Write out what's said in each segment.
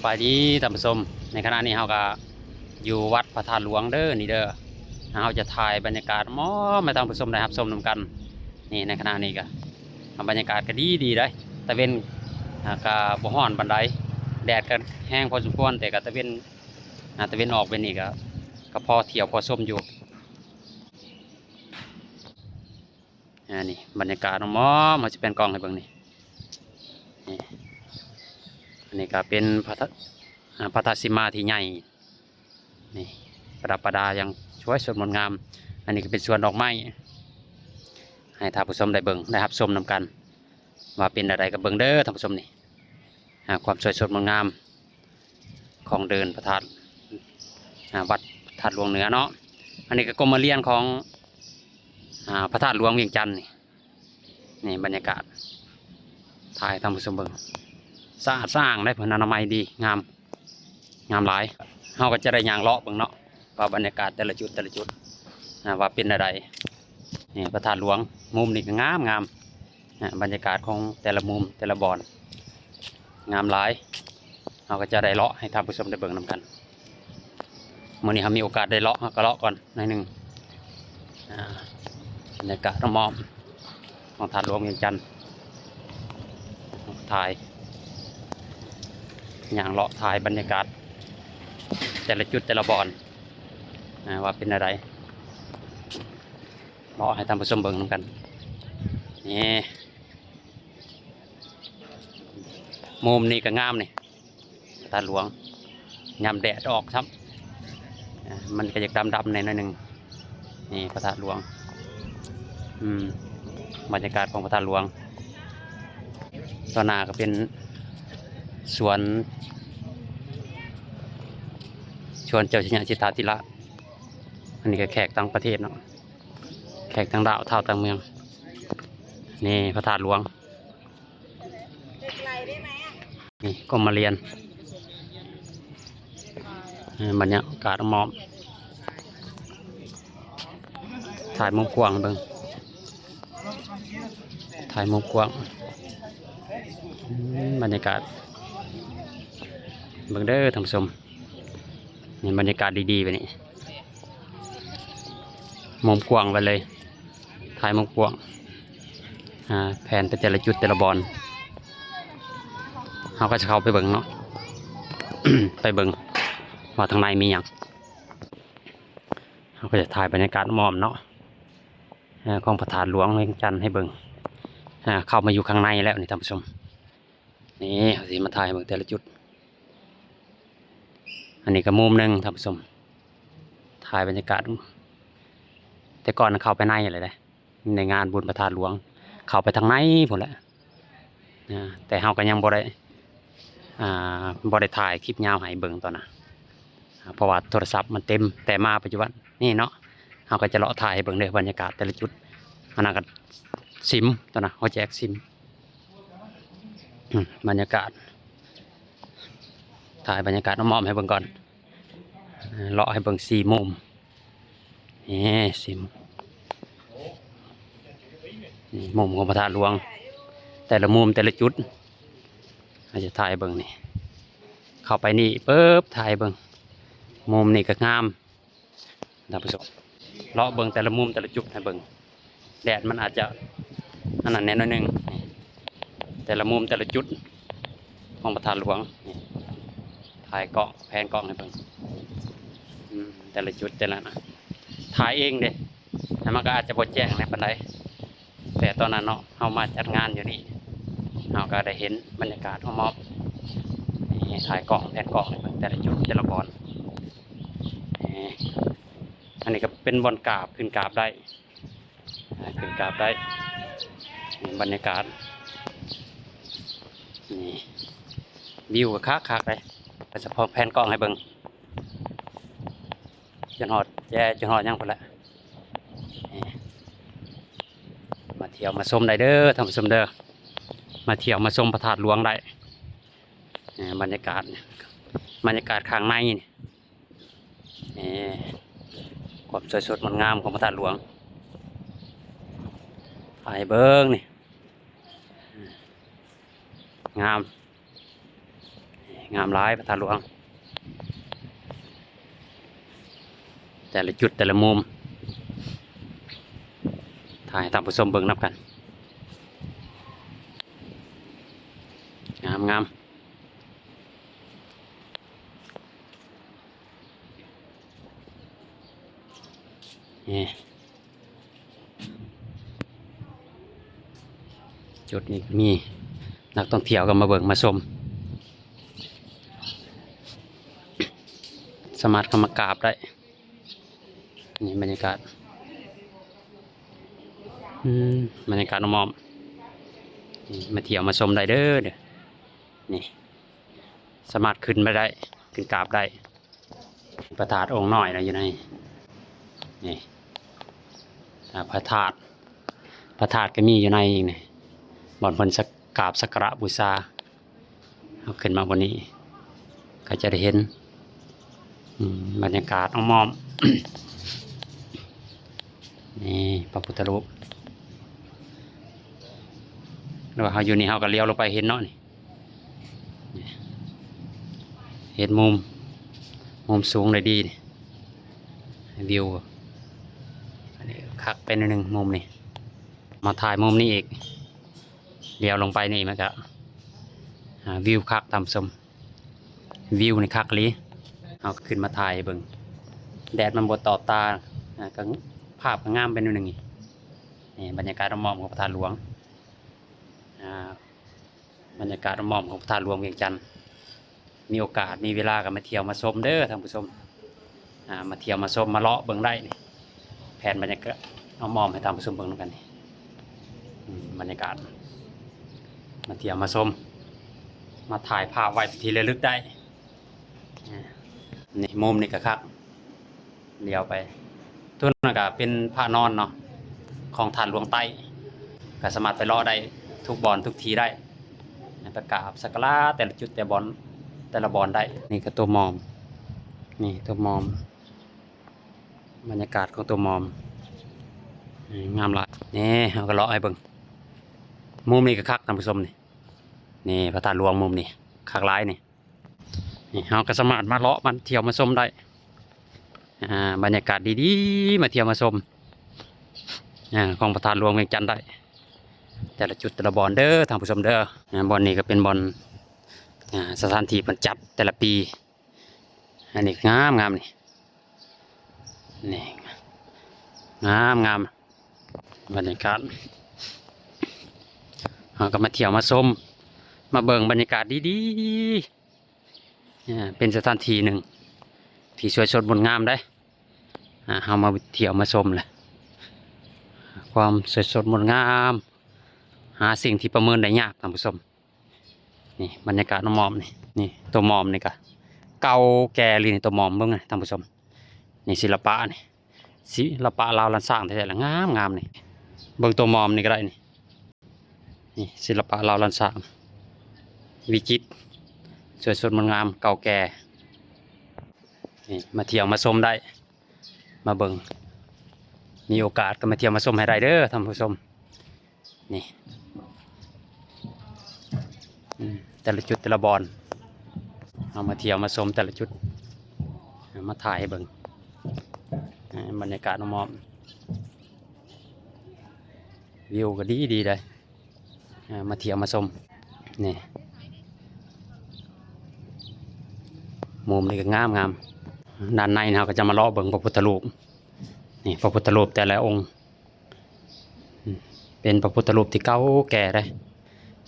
ສະບາຍດີທ່ານຜູ້ຊົມ, ໃນຂະນະນີ້ເຮົາກໍຢູ່ວັດພະທາດຫຼວງເດີ ນີ້ເດີ. ເຮົາຈະຖ່າຍບັນຍາກາດມອບໃຫ້ທ່ານຜູ້ຊົມໄດ້ຮັບຊົມນຳກັນ. ນີ້ໃນຂະນະນີ້ກໍບັນຍາກາດກໍດີໆເດ້, ຕາເວັນ ອ່າ ກໍບໍ່ຮ້ອນປານໃດ, ແດດກໍແຮງພໍສົມຄວນ, ແຕ່ກໍຕາເວັນ ອ່າ ຕາເວັນອອກແບບນີ້ກໍ ກໍພໍທ່ຽວພໍຊົມຢູ່. ອ່າ ນີ້ບັນຍາກາດອ້ອມໆ ເຮົາຊິແພນກ້ອງໃຫ້ເບິ່ງນີ້. ນີ້ ອັນນີ້ກໍເປັນພະທາດ ອ່າ ພະທາດສີມາທີ່ໃຫຍ່ ນີ້ປະດັບປະດາຢ່າງສວຍສົດງົດງາມ. ອັນນີ້ກໍເປັນສວນດອກໄມ້ ໃຫ້ທ່ານຜູ້ຊົມໄດ້ເບິ່ງໄດ້ຮັບຊົມນຳກັນ ວ່າເປັນແນວໃດກໍເບິ່ງເດີທ່ານຜູ້ຊົມ. ນີ້ ອ່າ ຄວາມສວຍສົດງົດງາມຂອງເດີ່ນພະທາດ ອ່າ ວັດພະທາດຫຼວງເໜືອເນາະ. ອັນນີ້ກໍກົມມະລຽນຂອງ ອ່າ ພະທາດຫຼວງວຽງຈັນນີ້. ນີ້ບັນຍາກາດ ຖ່າຍໃຫ້ທ່ານຜູ້ຊົມເບິ່ງ, ສະອາດສະອ້າງເດ້, ເພິ່ນອະນາໄມດີ ງາມ ງາມຫຼາຍ. ເຮົາກໍຈະໄດ້ຍ່າງເລາະເບິ່ງເນາະ ວ່າບັນຍາກາດແຕ່ລະຈຸດແຕ່ລະຈຸດ ອ່າ ວ່າເປັນແນວໃດ. ນີ້ພະທາດຫຼວງ ມຸມນີ້ກໍງາມໆ ອ່າ ບັນຍາກາດຂອງແຕ່ລະມຸມແຕ່ລະບ່ອນງາມຫຼາຍ. ເຮົາກໍຈະໄດ້ເລາະໃຫ້ທ່ານຜູ້ຊົມໄດ້ເບິ່ງນຳກັນ. ມື້ນີ້ເຮົາມີໂອກາດໄດ້ເລາະ ເຮົາກໍເລາະກ່ອນໜ້ອຍໜຶ່ງ. ອ່າ ບັນຍາກາດອ້ອມໆຂອງທາດຫຼວງວຽງຈັນ ຖ່າຍ ຍ່າງເລາະຖ່າຍບັນຍາກາດແຕ່ລະຈຸດແຕ່ລະບ່ອນ ອ່າ ວ່າເປັນແນວໃດ ເລາະໃຫ້ທ່ານຜູ້ຊົມເບິ່ງນຳກັນ. ນີ້ ມຸມນີ້ກໍງາມນີ້ ພະທາດຫຼວງ ຍາມແດດອອກຊ້ຳ ອ່າ ມັນກໍຢາກດຳໆແດ່ໜ້ອຍໜຶ່ງ. ນີ້ພະທາດຫຼວງ ອືມ ບັນຍາກາດຂອງພະທາດຫຼວງ. ຕໍ່ໜ້າກໍເປັນສວນ ສວນເຈົ້າໄຊຍະສິດຖາທິລາດ. ອັນນີ້ກໍແຂກຕ່າງປະເທດເນາະ, ແຂກຕ່າງດາວ ທ້າວຕ່າງເມືອງ. ນີ້ພະທາດຫຼວງ. ນີ້ກົມມະລຽນ ເອີ ບັນຍາກາດອ້ອມໆ ຖ່າຍມຸມກວ້າງໃຫ້ເບິ່ງ ຖ່າຍມຸມກວ້າງ ອືມ ບັນຍາກາດ ເບິ່ງເດີທ່ານຜູ້ຊົມ. ນີ້ບັນຍາກາດດີໆ ແບບນີ້ ມຸມກວ້າງໄວ້ເລີຍ ຖ່າຍມຸມກວ້າງ ອ່າ ແພນໄປແຕ່ລະຈຸດແຕ່ລະບ່ອນ. ເຮົາກໍຈະເຂົ້າໄປເບິ່ງເນາະ ໄປເບິ່ງວ່າທາງໃນມີຫຍັງ. ເຮົາກໍຈະຖ່າຍບັນຍາກາດອ້ອມເນາະ ຂອງພະທາດຫຼວງວຽງຈັນໃຫ້ເບິ່ງ. ເຂົ້າມາຢູ່ຂ້າງໃນແລ້ວນີ້ທ່ານຜູ້ຊົມ. ນີ້ ເຮົາຊິມາຖ່າຍໃຫ້ເບິ່ງແຕ່ລະຈຸດ. ອັນນີ້ກໍມຸມໜຶ່ງທ່ານຜູ້ຊົມ ຖ່າຍບັນຍາກາດ. ແຕ່ກ່ອນເຂົ້າໄປໃນແຫຼະເດ້ ໃນງານບຸນພະທາດຫຼວງ ເຂົ້າໄປທາງໃນພຸ້ນແຫຼະ. ອ່າ ແຕ່ເຮົາກໍຍັງບໍ່ໄດ້ ອ່າ ບໍ່ໄດ້ຖ່າຍຄລິບຍາວໃຫ້ເບິ່ງຕອນນັ້ນ ອ່າ ເພາະວ່າໂທລະສັບມັນເຕັມ. ແຕ່ມາປັດຈຸບັນນີ້ເນາະ ເຮົາກໍຈະເລາະຖ່າຍໃຫ້ເບິ່ງເດີ ບັນຍາກາດແຕ່ລະຈຸດ. ອັນນັ້ນກໍຊິມ ຕອນນັ້ນເຮົາແຈກຊິມ. ອືມ ບັນຍາກາດ ຖ່າຍບັນຍາກາດອ້ອມໆໃຫ້ເບິ່ງກ່ອນ. ເລາະໃຫ້ເບິ່ງສີ່ມຸມ. ນີ້ສີ່ມຸມ ນີ້ມຸມຂອງພະທາດຫຼວງ ແຕ່ລະມຸມແຕ່ລະຈຸດ ເຮົາຈະຖ່າຍເບິ່ງນີ້. ເຂົ້າໄປນີ້ປຶບ ຖ່າຍເບິ່ງ ມຸມນີ້ກໍງາມ. ທ່ານຜູ້ຊົມ ເລາະເບິ່ງແຕ່ລະມຸມແຕ່ລະຈຸດໃຫ້ເບິ່ງ. ແດດມັນອາດຈະອັນນັ້ນແດ່ໜ້ອຍໜຶ່ງ. ນີ້ ແຕ່ລະມຸມແຕ່ລະຈຸດຂອງພະທາດຫຼວງ. ນີ້ ຖ່າຍກ້ອງ ແພນກ້ອງໃຫ້ເບິ່ງ. ອືມ ແຕ່ລະຈຸດແຕ່ລະ ຖ່າຍເອງເດ້ ແລ້ວມັນກໍອາດຈະບໍ່ແຈ້ງແດ່ປານໃດ. ແຕ່ຕອນນັ້ນເນາະ ເຮົາມາຈັດງານຢູ່ນີ້ ເຮົາກໍໄດ້ເຫັນບັນຍາກາດຮອບໆ. ນີ້ ຖ່າຍກ້ອງ ແພນກ້ອງໃຫ້ເບິ່ງແຕ່ລະຈຸດແຕ່ລະບ່ອນ. ນີ້ ອັນນີ້ກໍເປັນບ່ອນກາບ ຂຶ້ນກາບໄດ້ ອ່າ ຂຶ້ນກາບໄດ້. ນີ້ບັນຍາກາດ ນີ້ ວິວກໍຄັກໆເດ້ ກໍສະເພາະແພນກ້ອງໃຫ້ເບິ່ງ ຈົນຮອດແຈ ຈົນຮອດຫຍັງພຸ້ນແຫຼະ. ນີ້ ມາທ່ຽວມາຊົມໄດ້ເດີທ່ານຜູ້ຊົມເດີ ມາທ່ຽວມາຊົມພະທາດຫຼວງໄດ້. ນີ້ບັນຍາກາດ ບັນຍາກາດຂ້າງໃນນີ້ ນີ້ ຄວາມສວຍສົດງົດງາມຂອງພະທາດຫຼວງ ໃຫ້ເບິ່ງນີ້ ງາມ ງາມຫຼາຍພະທາດຫຼວງ ແຕ່ລະຈຸດແຕ່ລະມຸມ ຖ່າຍໃຫ້ທ່ານຜູ້ຊົມເບິ່ງນຳກັນ ງາມໆ. ນີ້ ຈຸດນີ້ມີນັກທ່ອງທ່ຽວກໍມາເບິ່ງມາຊົມ ສາມາດເຂົ້າມາກາບໄດ້. ນີ້ບັນຍາກາດ ອືມ ບັນຍາກາດອ້ອມໆ ນີ້ມາທ່ຽວມາຊົມໄດ້ເດີ ນີ້ ສາມາດຂຶ້ນໄປໄດ້ ຂຶ້ນກາບໄດ້. ພະທາດອົງນ້ອຍນະຢູ່ໃນນີ້ ອາ ພະທາດ ພະທາດກໍມີຢູ່ໃນອີກນີ້ ບ່ອນເພິ່ນສັກ ກາບສັກກາລະບູຊາ. ເຮົາຂຶ້ນມາບ່ອນນີ້ກໍຈະໄດ້ເຫັນ ອືມ ບັນຍາກາດອ້ອມໆ ນີ້ພະພຸດທະຮູບ ຫຼືວ່າເຮົາຢູ່ນີ້ເຮົາກໍຫຼຽວລົງໄປເຫັນເນາະນີ້. ເຮັດມຸມ ມຸມສູງໄດ້ດີນີ້ ວິວ ອັນນີ້ຄັກໄປໜ້ອຍໜຶ່ງ ມຸມນີ້ ມາຖ່າຍມຸມນີ້ອີກ ຫຼຽວລົງໄປນີ້ມັນກະ ອາ ວິວຄັກທ່ານຜູ້ຊົມ ວິວນີ້ຄັກອີ່ຫຼີ. ເຮົາຂຶ້ນມາຖ່າຍໃຫ້ເບິ່ງ ແດດມັນບໍ່ຕອບຕາ ອາ ກໍ ພາບກໍງາມໄປໜ້ອຍໜຶ່ງນີ້ ນີ້ບັນຍາກາດອ້ອມໆຂອງພະທາດຫຼວງ ອາ ບັນຍາກາດອ້ອມໆຂອງພະທາດຫຼວງວຽງຈັນ ມີໂອກາດມີເວລາກໍມາທ່ຽວມາຊົມເດີທ່ານຜູ້ຊົມ ອາ ມາທ່ຽວມາຊົມມາເລາະເບິ່ງໄດ້ນີ້ ແຜນບັນຍາກາດອ້ອມໆໃຫ້ທ່ານຜູ້ຊົມເບິ່ງນຳກັນນີ້ ອືມ ບັນຍາກາດ ມາທ່ຽວມາຊົມ ມາຖ່າຍພາບໄວ້ເປັນທີ່ລະລຶກໄດ້. ນີ້ມຸມນີ້ກໍຄັກ ຫຼຽວໄປ ໂຕນັ້ນກໍເປັນພະນອນເນາະ ຂອງທາດຫຼວງໃຕ້ ກໍສາມາດໄປເລາະໄດ້ທຸກບ່ອນທຸກທີ່ໄດ້ ໄປກາບສັກກາລະແຕ່ລະຈຸດແຕ່ບ່ອນ ແຕ່ລະບ່ອນໄດ້. ນີ້ກໍຕົວໝອມ ນີ້ຕົວໝອມ ບັນຍາກາດຂອງຕົວໝອມ ນີ້ງາມຫຼາຍ. ນີ້ເຮົາກໍເລາະໃຫ້ເບິ່ງ ມຸມນີ້ກໍຄັກທ່ານຜູ້ຊົມນີ້ ນີ້ພະທາດຫຼວງມຸມນີ້ຄັກຫຼາຍນີ້. ນີ້ເຮົາກໍສາມາດມາເລາະມາທ່ຽວມາຊົມໄດ້ ອາ ບັນຍາກາດດີໆ ມາທ່ຽວມາຊົມ ອາ ຂອງພະທາດຫຼວງວຽງຈັນໄດ້ ແຕ່ລະຈຸດແຕ່ລະບ່ອນເດີທ່ານຜູ້ຊົມເດີ. ອາ ບ່ອນນີ້ກໍເປັນບ່ອນ ອາ ສະຖານທີ່ເພິ່ນຈັດແຕ່ລະປີ ອັນນີ້ງາມໆ ນີ້ ນີ້ງາມໆ ບັນຍາກາດ ເຮົາກໍມາທ່ຽວມາຊົມ ມາເບິ່ງບັນຍາກາດດີໆ ເປັນສະຖານທີ່ໜຶ່ງທີ່ສວຍສົດງົດງາມເດ້. ເຮົາມາທ່ຽວມາຊົມແຫຼະ ຄວາມສວຍສົດງົດງາມ ຫາສິ່ງທີ່ປະເມີນໄດ້ຍາກທ່ານຜູ້ຊົມ. ນີ້ບັນຍາກາດອ້ອມໆ ນີ້ ນີ້ຕົວໝອມນີ້ກະເກົ່າແກ່ອີ່ຫຼີນີ້ ຕົວໝອມເບິ່ງນະທ່ານຜູ້ຊົມ. ນີ້ສິລະປະນີ້ ສິລະປະລາວລ້ານຊ້າງແທ້ໆ ລະງາມໆ ນີ້ ເບິ່ງຕົວໝອມນີ້ກໍໄດ້ນີ້ ນີ້ສິລະປະລາວລ້ານຊ້າງ ວິຈິດ ສວຍສົດງົດງາມ ເກົ່າແກ່. ນີ້ມາທ່ຽວມາຊົມໄດ້ ມາເບິ່ງ ມີໂອກາດກໍມາທ່ຽວມາຊົມໃຫ້ໄດ້ເດີທ່ານຜູ້ຊົມ. ນີ້ ອືມ ແຕ່ລະຈຸດແຕ່ລະບ່ອນ ເຮົາມາທ່ຽວມາຊົມແຕ່ລະຈຸດ ມາຖ່າຍໃຫ້ເບິ່ງ ອາ ບັນຍາກາດອ້ອມໆ ວິວກໍດີໆ ເດ້ ອາ ມາທ່ຽວມາຊົມ. ນີ້ ມຸມນີ້ກໍງາມໆ. ດ້ານໃນເຮົາກໍຈະມາເລາະເບິ່ງພະພຸດທະຮູບ ນີ້ ພະພຸດທະຮູບແຕ່ລະອົງ ເປັນພະພຸດທະຮູບທີ່ເກົ່າແກ່ເດ້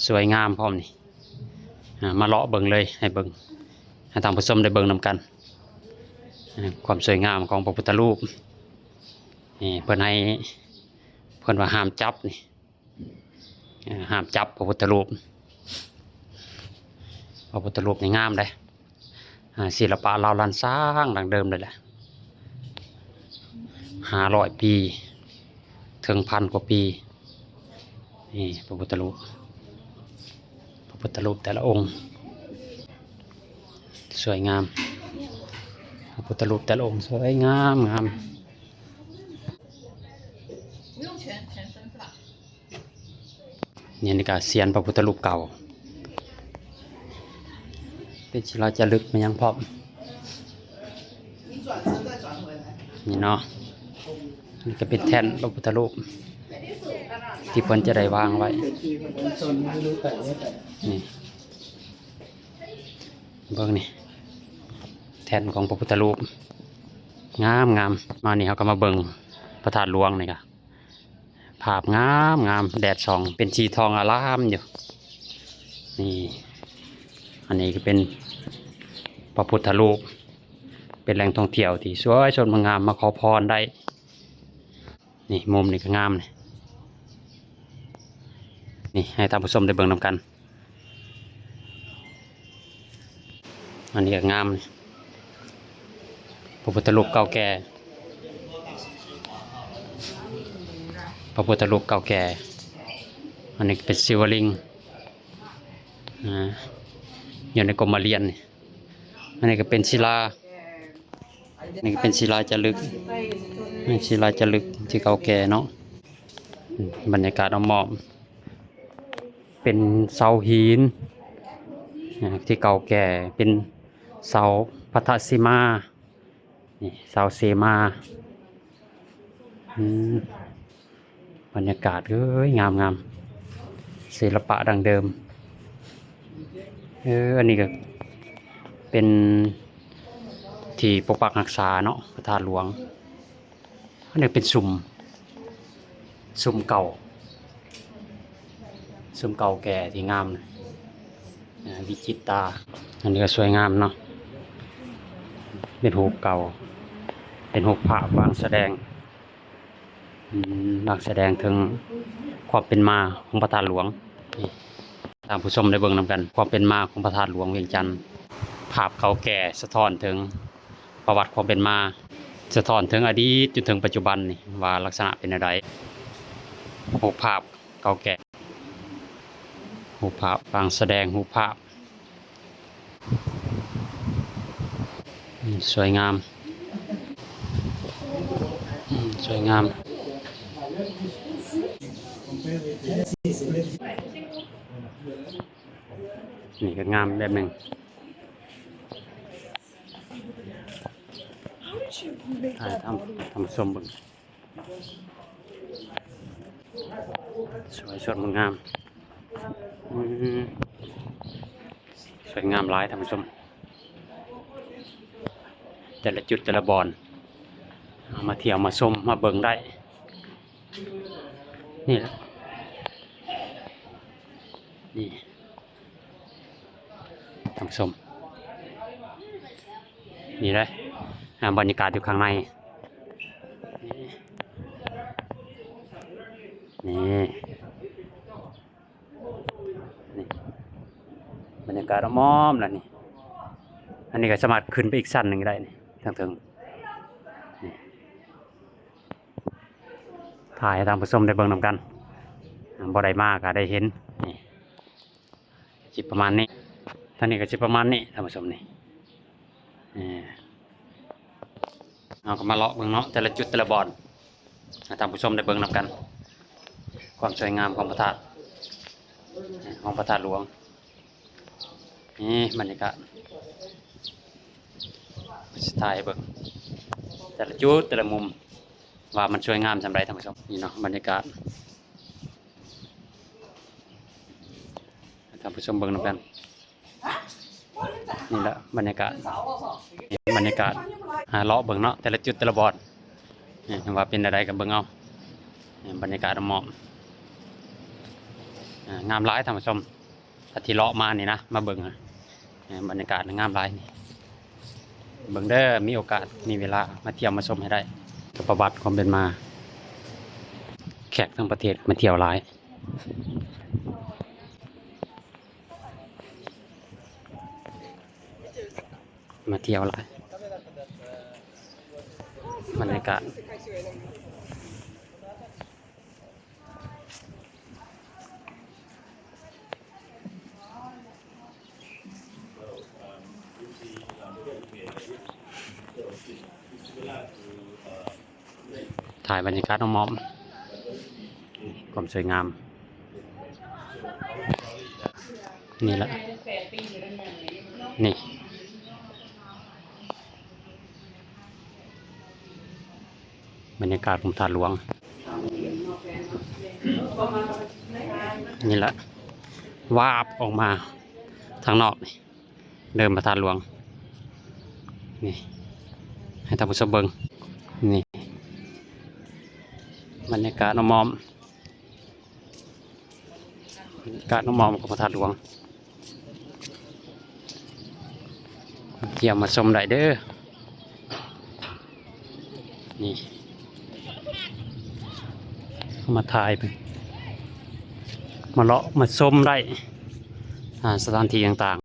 ສວຍງາມພ້ອມນີ້ ອາ ມາເລາະເບິ່ງເລີຍ ໃຫ້ເບິ່ງ ໃຫ້ທ່ານຜູ້ຊົມໄດ້ເບິ່ງນຳກັນ ອາ ຄວາມສວຍງາມຂອງພະພຸດທະຮູບ. ນີ້ເພິ່ນໃຫ້ ເພິ່ນວ່າຫ້າມຈັບນີ້ ອາ ຫ້າມຈັບພະພຸດທະຮູບ ພະພຸດທະຮູບນີ້ງາມເດ້ ອາ ສິລະປະລາວລ້ານຊ້າງດັ້ງເດີມເລີຍແຫຼະ ຫ້າຮ້ອຍປີ ເຖິງພັນກວ່າປີ. ນີ້ພະພຸດທະຮູບ ພະພຸດທະຮູບແຕ່ລະອົງສວຍງາມ ພະພຸດທະຮູບແຕ່ລະອົງສວຍງາມ ງາມ. ນີ້ ນີ້ກະຊຽນພະພຸດທະຮູບເກົ່າ ເປັນສິລາຈາລຶກມາຫຍັງພ້ອມ ນີ້ເນາະ. ນີ້ກໍເປັນແທ່ນພະພຸດທະຮູບທີ່ເພິ່ນຈະໄດ້ວາງໄວ້ ນີ້ ເບິ່ງນີ້ ແທ່ນຂອງພະພຸດທະຮູບ ງາມໆ. ມານີ້ເຮົາກໍມາເບິ່ງພະທາດຫຼວງນີ້ກະ ພາບງາມໆ ແດດສ່ອງເປັນສີທອງອາລາມຢູ່. ນີ້ ອັນນີ້ກໍເປັນພະພຸດທະຮູບ ເປັນແຫຼ່ງທ່ອງທ່ຽວທີ່ສວຍສົດງົດງາມ ມາຂໍພອນໄດ້. ນີ້ ມຸມນີ້ກໍງາມ ນີ້ ນີ້ ໃຫ້ທ່ານຜູ້ຊົມໄດ້ເບິ່ງນຳກັນ. ອັນນີ້ກໍງາມ ພະພຸດທະຮູບເກົ່າແກ່ ພະພຸດທະຮູບເກົ່າແກ່. ອັນນີ້ເປັນສີວະລິງ ອາ ຢູ່ໃນກົມມະລຽນນີ້. ອັນນີ້ກໍເປັນສິລາ ນີ້ກໍເປັນສິລາຈາລຶກ ສິລາຈາລຶກທີ່ເກົ່າແກ່ເນາະ. ບັນຍາກາດອ້ອມໆ ເປັນເສົາຫີນ ອາ ທີ່ເກົ່າແກ່ ເປັນເສົາພັດທະສີມາ ນີ້ ເສົາເສມາ. ອືມ ບັນຍາກາດ ເອີຍ ງາມໆ ສິລະປະດັ້ງເດີມ. ເອີ ອັນນີ້ກໍເປັນທີ່ປົກປັກຮັກສາເນາະ ພະທາດຫຼວງ. ອັນນີ້ເປັນຊຸມ ຊຸມເກົ່າ ຊຸມເກົ່າແກ່ທີ່ງາມ ອາ ວິຈິດຕາ. ອັນນີ້ກໍສວຍງາມເນາະ ເປັນຮູບເກົ່າ ເປັນຮູບພາບວາງສະແດງ ອືມ ວາງສະແດງເຖິງຄວາມເປັນມາຂອງພະທາດຫຼວງ. ນີ້ ທ່ານຜູ້ຊົມໄດ້ເບິ່ງນຳກັນ ຄວາມເປັນມາຂອງພະທາດຫຼວງວຽງຈັນ. ພາບເກົ່າແກ່ສະທ້ອນເຖິງປະຫວັດຄວາມເປັນມາ ສະທ້ອນເຖິງອະດີດຈົນເຖິງປັດຈຸບັນນີ້ ວ່າລັກສະນະເປັນແນວໃດ. ຮູບພາບເກົ່າແກ່ ຮູບພາບ ປາງສະແດງຮູບພາບ ອືມ ສວຍງາມ ອືມ ສວຍງາມ. ນີ້ກໍງາມແບບໜຶ່ງ ໃຫ້ທ່ານ ທ່ານຜູ້ຊົມເບິ່ງ ສວຍສົດງົດງາມ ອືມ ສວຍງາມຫຼາຍທ່ານຜູ້ຊົມ. ແຕ່ລະຈຸດແຕ່ລະບ່ອນ ເອົາມາທ່ຽວມາຊົມມາເບິ່ງໄດ້. ນີ້ແຫຼະ ນີ້ ທ່ານຜູ້ຊົມ ນີ້ເດ້ ອາ ບັນຍາກາດຢູ່ຂ້າງໃນ ນີ້ ນີ້ ນີ້ ບັນຍາກາດອ້ອມໆ ລະນີ້. ອັນນີ້ກໍສາມາດຂຶ້ນໄປອີກຊັ້ນໜຶ່ງໄດ້ນີ້ ທາງເທິງນີ້. ຖ່າຍໃຫ້ທ່ານຜູ້ຊົມໄດ້ເບິ່ງນຳກັນ ບໍ່ໄດ້ມາກໍໄດ້ເຫັນ ນີ້ ຊິປະມານນີ້ ທາງນີ້ກໍຊິປະມານນີ້ທ່ານຜູ້ຊົມນີ້. ເຮົາກໍມາເລາະເບິ່ງເນາະ ແຕ່ລະຈຸດແຕ່ລະບ່ອນ ໃຫ້ທ່ານຜູ້ຊົມໄດ້ເບິ່ງນຳກັນ ຄວາມສວຍງາມຂອງພະທາດ ຂອງພະທາດຫຼວງ. ນີ້ບັນຍາກາດ ຊິຖ່າຍໃຫ້ເບິ່ງ ແຕ່ລະຈຸດແຕ່ລະມຸມ ວ່າມັນສວຍງາມສ່ຳໃດທ່ານຜູ້ຊົມ. ນີ້ເນາະ ບັນຍາກາດ ໃຫ້ທ່ານຜູ້ຊົມເບິ່ງນຳກັນ. ນີ້ລະບັນຍາກາດ ບັນຍາກາດ ຫາເລາະເບິ່ງເນາະ ແຕ່ລະຈຸດແຕ່ລະບ່ອນ ນີ້ວ່າເປັນແນວໃດກໍເບິ່ງເອົາ. ນີ້ບັນຍາກາດອ້ອມໆ ອ່າ ງາມຫຼາຍທ່ານຜູ້ຊົມ. ຖ້າທີ່ເລາະມານີ້ນະ ມາເບິ່ງ ອ່າ ບັນຍາກາດງາມຫຼາຍນີ້. ເບິ່ງເດີ ມີໂອກາດ ມີເວລາ ມາທ່ຽວມາຊົມໃຫ້ໄດ້. ກໍປະຫວັດຄວາມເປັນມາ ແຂກທັງປະເທດມາທ່ຽວຫຼາຍ ມາທ່ຽວຫຼາຍ ບັນຍາກາດ. ຖ່າຍບັນຍາກາດອ້ອມໆ ຄວາມສວຍງາມ ນີ້ລະ. ນີ້ ບັນຍາກາດຂອງພະທາດຫຼວງ ນີ້ລະ ວາບອອກມາທາງນອກນີ້ ເດີ່ມພະທາດຫຼວງ ນີ້ ໃຫ້ທ່ານຜູ້ຊົມເບິ່ງ ນີ້ ບັນຍາກາດອ້ອມໆ ບັນຍາກາດອ້ອມໆຂອງພະທາດຫຼວງ ທ່ຽວມາຊົມໄດ້ເດີ ນີ້ ເຂົ້າມາຖ່າຍ ມາເລາະມາຊົມໄດ້ ອ່າ ສະຖານທີ່ຕ່າງໆ.